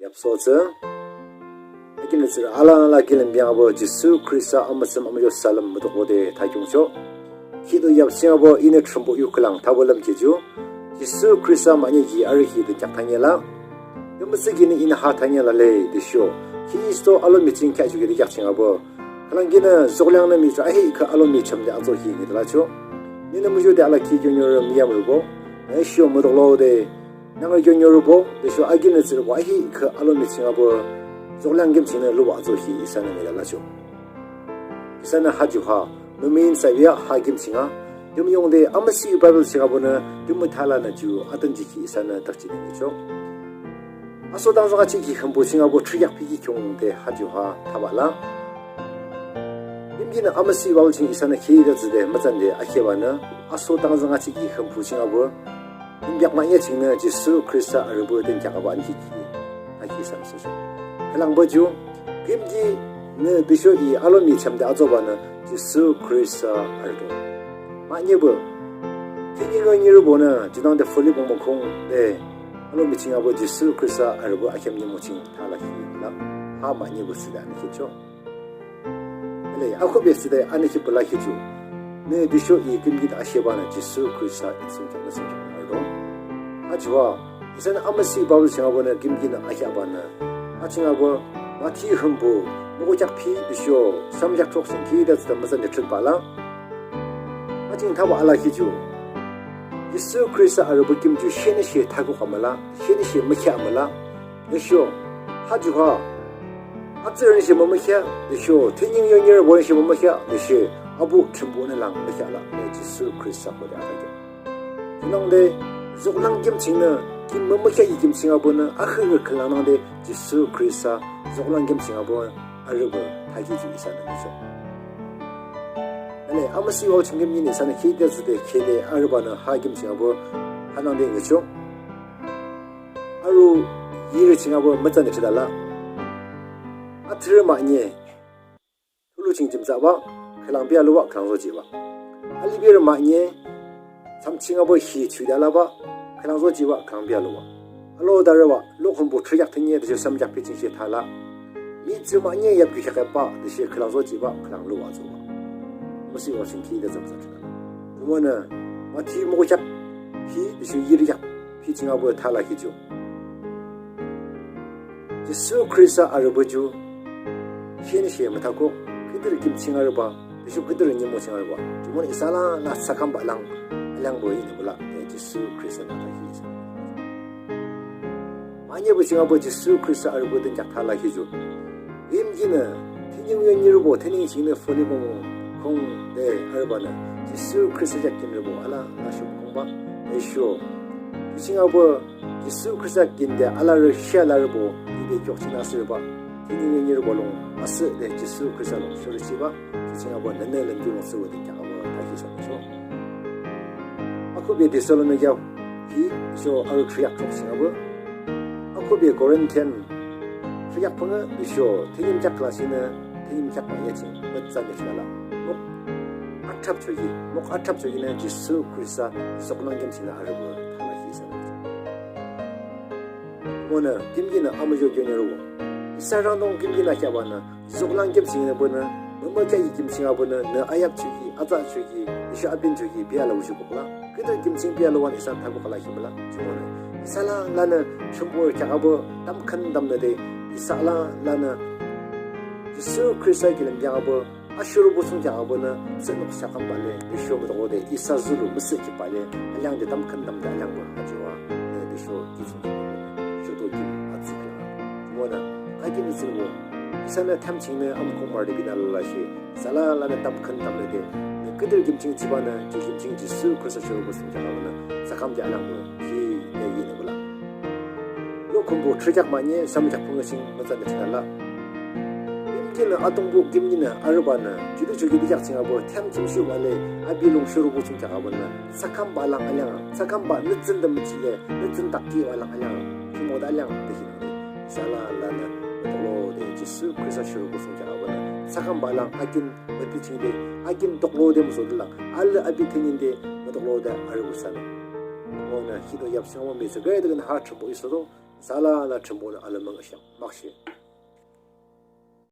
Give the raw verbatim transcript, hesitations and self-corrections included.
Yapsu tsü, akinrü tsührü alala kilim biangbo Jisu Khrista amüsüm amuzho salüm mutuklode thakyungcho. Khihni yapsu chingbo inü Thrünpuh yu khülang thabo lümkhi ju, Jisu Khrista mahne ki arü ki dünkheak thangela. Tümütüsho kinü inü ha thangela le tüsho, Khristo alomi ching kheahchoki dünkheak chingbo, khülang kinü zukleangnü mihtsürü ahihkhüh alomi chamde atsokhi ngüde lacho. Ninü muzhode alakhi keoniorü müyamrübo, tüsho mutuklode nangrü keoniorübo tüsho akinrü tsührübo ahihkhüh alomi chingbo zukleang kim chingnü lubah atsokhi isanü ngüde lacho. Isanü ha ju ha, mümüin sabi a ha kim chinga, tümü yungde amüsüh Bible chingabonü tümü thalanü ju atün jikhi isanü takjinü ngücho. Aso tangzüng achikhi khümpu chingbo thürükheak phiki khiungde ha ju ha thabah la. Kim kinü amüsüh Bible ching isanü khide tsüde mütsande akhebanü, aso tangzüng achikhi khümpu chingbo, kim kheak mahne chingnü Jisu Khrista arübo dünkheak aba anikhi, akhi isanü socho. Khülangbo ju, kim kinü tüsho i alomi chamde atsobanü Jisu Khrista arübo. Mahnebuh, thiniyung yo nyirübonü junangde fuli bongmo khungde alomi chingbo Jisu Khrista arübo akheam nimung ching thalakhi la. Ha mahnebuh thsüde anikhicho. Ele, akhuhbe thsüde anikhipü lakhi ju, nü tüsho i kim kinü ashebanü Jisu Khrista i thsungkheaknü thsungkheaknü arüdo. Ha ju a, isanü amüsüh Bible chingabonü kim kinü akheabanü, ha chingbo, Mathi khümpu, mukhu kheak phi tüsho samkheak throk ching khide tsüde mütsande thrütbah la. Ha ching thabah alakhi ju, Jisu Khrista arübo kim ju shenüshe thakuk amüla, shenüshe mükheah amüla. Tüsho, ha ju ha, atsührünüshe mümükheah tüsho thiniyung yo nyirübonüshe mümükheah tüshe, Abuh Thrünpuhnü lang mükheah la, Jisu Khrista khode athakheah. Junangde zukleang kim chingnü, kim mümükheahkhi kim chingabonü ahihkhüh khülang nangde Jisu Khrista zukleang kim chingbo arübo thakhi ju isanü ngücho. Ele, amüsüh Bible ching kim kinü isanü khide tsüde khide arübanü ha kim chingbo hanangde ngücho. Arü yirü chingbo mütsande thrütala. Athrürü mahne, thulu ching jimtsahbah, khülang bia lubah, khülang zojihbah. Aliberü mahne, sam chingbo hi chude alabah, khülang zojihbah, khülang bia lubah. Alodarübah, lo khümpu thürükheak thüne tüsho samkheak phi ching she thala. Mihtsürü mahne yapkhi kheak yapbah tüshe khülang zojihbah, khülang lubah zobah. Amüsüh Bible ching khide tsüde mütsande thrütala. Tümonü, Mathi mukhu kheak phi tüsho yirü kheak phi chingbo thalakhi ju, Jisu Khrista arübo ju shenüshe müthakuk, küdürü kim ching arübah tüsho küdürü nimung ching arübah, jumonü isa alala thsakhambah lang aleangbo inü müla, Jisu Khristanü thakhi isa. Mahnebuh chingbo Jisu Khrista arübo dünkheak thalakhi ju, kim kinü thiniyung yo nyirübo thiniyung chingnü fuli bongmo khungde arübanü Jisu Khrista kheak kinrübo alala shukhumbah, tüsho ju chingbo Jisu Khrista kinde alarü she alarübo ibe kheak ching asürübah, thiniyung yo nyirübo lung asühde Jisu Khrista lung shorüchibah, ju chingbo nünü lümkhi lung thsübah dünkheak aba thakhi isanü ngücho. Akhuhbe Thessalonika hi tüsho arü thürükheak throk chingbo, akhuhbe Corinthian thürükheak phüngü tüsho thünim kheak khülang chingnü thünim kheak mahne ching mütsande thrütala. Muk athrapchoki, muk athrapchokinü Jisu Khrista zukleang kim chingnü arübo thalakhi isanü ngücho. Jumonü kim kinü amuzho keoniorübo, isa rhangdung kim kinü akheahbanü zukleang kim chingnü bonü, mümükheahkhi kim chingabonü nü ayapchoki, atsahchoki tüsho apinchoki bea labuh shukukla. Küdürü kim ching bea labanü isa thakuk alakhi müla. Jumonü isa alalanü Thrünpuh kheak abo tamkhüntamnüde, isa alalanü Jisu Khrista kilim kheak abo ashurübo thsungkheak abonü thsünung thsakhambah le tüsho mutuklode isa zulu müsühkhibah le aleangde tamkhüntamnüde aleangbah. Ha ju a, nü tüsho i thsungkheak abo shoto kim atsü khülang. Jumonü, akinrü tsührübo, isanü thiyam chingnü amükheam marübinü lalashe, isa alalanü tamkhüntamnüde, nü küdürü kim ching thsübanü ju kim ching Jisu Khrista shurübo thsungkheak abonü thsakhambah le aleangbah ki de yinü müla. Lo khümpu thürükheak mahne samkheak phüngü ching mütsande thrütala. Kim kinü Atungpuh kim kinü arübanü ju tüsho ju tüsho kheak chingbo thiyam ching shubah le api lung shurübo thsungkheak abonü thsakhambah lang aleang, thsakhambahnü tsünde müjile nü tsünde takhibah lang aleang, khimoda aleang de hinangde, isa alalanü mutuklode Jisu Khrista shurübo thsungkheak abonü thsakhambah lang, akin müthichingde, akin tuklode müsode lang alü api thininde mutuklode arübo thsüde. Onü khihni yapsu ching amo mihtsü küdükhühnü ha Thrünpuh yu sodo Nüsa alala Thrünpuhnü alümüng ashang makshe.